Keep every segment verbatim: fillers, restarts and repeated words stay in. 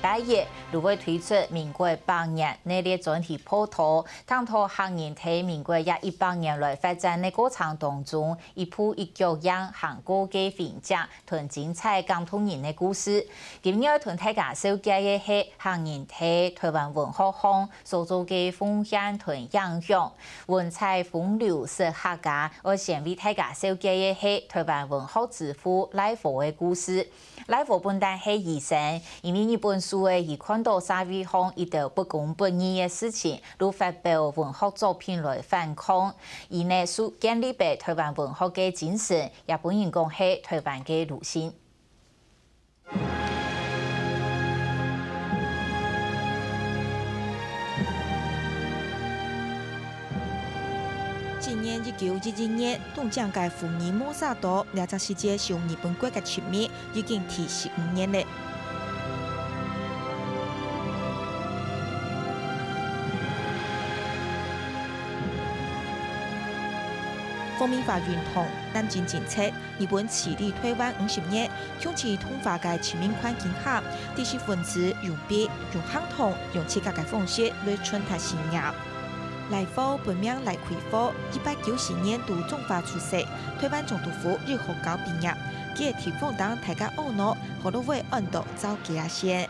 八月，就會推出民國百年系列專題報導，探討客人在民國這一百年來發展个過程當中，一步一腳印行過个風景同精彩感動人个故事。今日愛同大家紹介个係客人在台灣文學項所做个奉獻同影響。文采風流適客家，愛先為大家紹介个係台灣文學之父賴科个故事。 賴科本旦係醫生，因為日本時仔佢看著社會項一兜不公不義个事情，就發表文學作品來反抗。佢呢就建立了台灣文學个精神，也分人講係台灣个魯迅。 今年一九一一年，東京个福爾摩沙島，這隻時節受日本國个殖民已經第十五年了。皇民化運動、南京政策、日本治理台灣五十年，長期同化个殖民環境下，知識分子用筆、用行動、用自家个方式來傳達信念。 賴科本名賴揆科，一八九四年在彰化出世，台灣總督府日學校畢業。佢个地方同大家阿嬤，學老話安到走街仔線。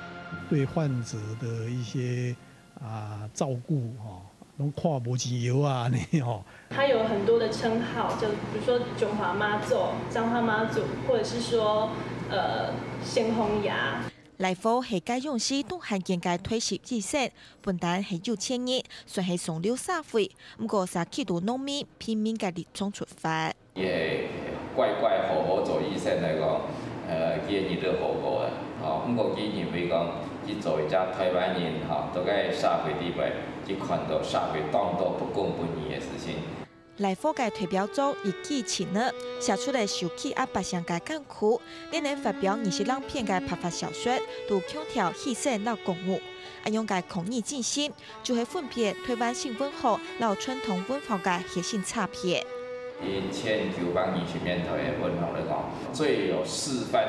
對患者的一些，啊，照顧，吼，攏看無錢藥啊，按呢吼。他有很多的称号，就比如說中華媽祖、彰化媽祖，或者是說，呃，仙風爺。 賴科係該央時東漢境个退休醫生，本旦係有錢人，算係上流社會，毋過煞企圖農民、平民个立場出發。佢係乖乖好好做醫生來講，呃，佢个日子好過啊。吼，毋過佢認為講，佢做一隻台灣人，吼，在該社會裡背，佢看著社會當多不公不義个事情。 賴科个代表作《一騎青牛》，寫出來受欺壓百姓个艱苦，連連發表二十零篇个白話小說，都強調犧牲摎覺悟。恁樣个抗議精神，就係分別台灣新文學摎傳統文學个核心差別。以千九百二十年代个文學來講，最有示範，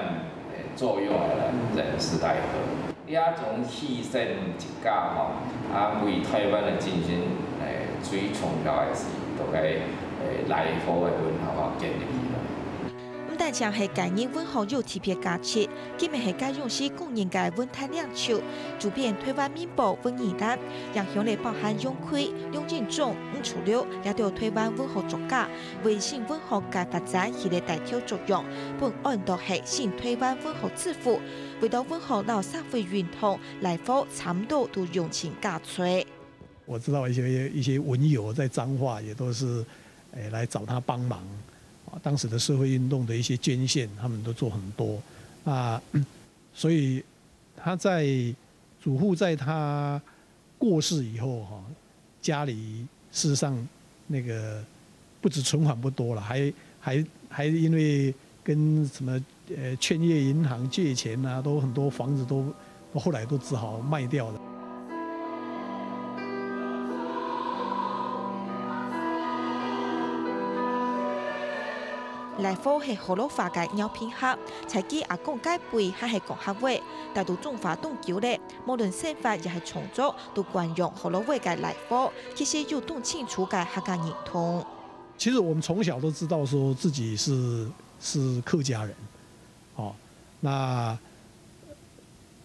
誒，作用个人是賴科。 這種犧牲一家吼，啊，為台灣个精神，誒，最重要个是，都該，誒，賴科个文學吼，建立起來。毋單淨係個人文學有特別價值，佢乜係該央時公認个文壇領袖，主編《台灣民報》文藝欄，影響力包含楊逵、梁任重、吳濁流這兜台灣文學作家，為新文學个發展起了帶頭作用，分安到係新台灣文學之父。 為著文學摎社會運動，賴科差毋多都用盡家財。我知道一些，一些文友在彰化也都是，誒，來找他幫忙。啊，當時的社會運動的一些捐獻，他們都做很多。那，所以他在，祖父在他過世以後，哈， 家裡事實上那個不止存款不多了，還，還，還因為跟什麼，呃，勸業銀行借錢啊，都很多房子都，都後來都只好賣掉了。賴科係學老話个饒平客，在佢阿公該輩還係講客話，但在彰化當久了，無論生活也係創作， 都慣用學老話个賴科，其實有當清楚个客家認同。其實我們從小都知道說自己是，是客家人，哦，那，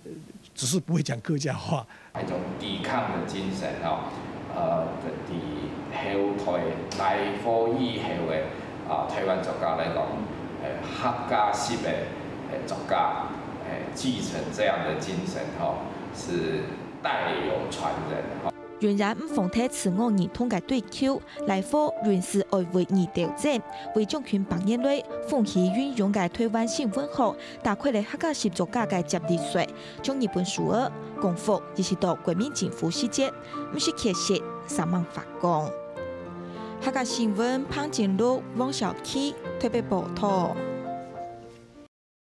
呃，只是不會講客家話。一種抵抗的精神，哦，呃，在後代賴科以後个，啊，台灣作家來講，呃，客家式个，呃，作家，呃，繼承這樣的精神，哦，是 代有傳人。永遠毋放忒自我認同个追求，賴科永世愛為義鬥爭，為將近百年來風起雲湧个台灣新文學，打開了客家詩作家个接力賽，將日本書仔、光復，一直到國民政府時節，毋識缺席，煞猛發光。客家新聞彭金祿、汪小琪特別報導。